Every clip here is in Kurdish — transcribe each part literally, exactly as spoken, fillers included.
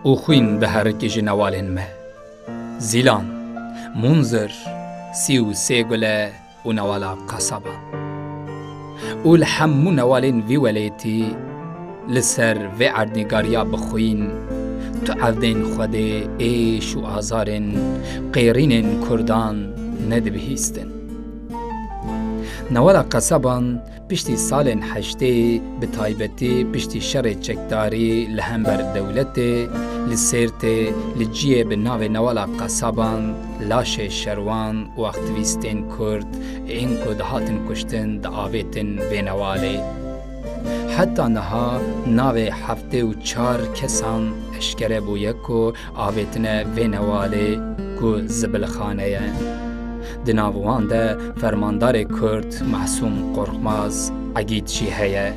û xwîn diherikî ji newalên me. Zîlan, Munzir, Sî û Sê Gule û Newala Qesaban. Û li hemû newalên vî welêtî, li ser vê erdnîgariya bi xwîn, tu evdên Xwedê êş û azarên qêrînên Kurdan nedibihîstin. Newala Qesaban piştî salên heştê, bi taybetî piştî şerê çekdarî li hember dewletê, li Sêrtê, li ciyê bi navê Newala Qesaban, laşê şerwan û aktîvîstên Kurd ên ku dihatin kuştin diavêtin vê newalê. Heta niha navê heftê û çar kesan eşkere bûye ku avêtine vê newalê ku zibilxane ye. Di nav wan de fermandarê Kurd Mehsûm Qorxmaz Egîd jî heye.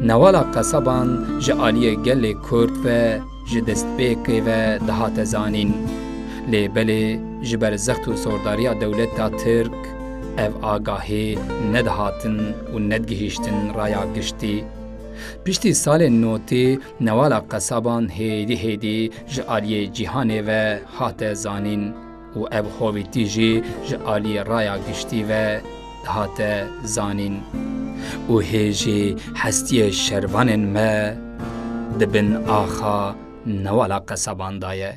Newala Qesaban ji aliyê gelê Kurd ve ji destpêkê ve dihate zanîn. Lê belê ji ber zext û zordariya dewleta Tirk ev agahî nedihatin û nedigihîştin raya giştî. Piştî salên notî Newala Qesaban hêdî hêdî ji aliyê cîhanê ve hate zanîn û ev hovîtî jî ji aliyê raya giştî ve dihate zanîn. Û hê jî hestiyê şervanên me di bin axa Newala Qesaban de ye.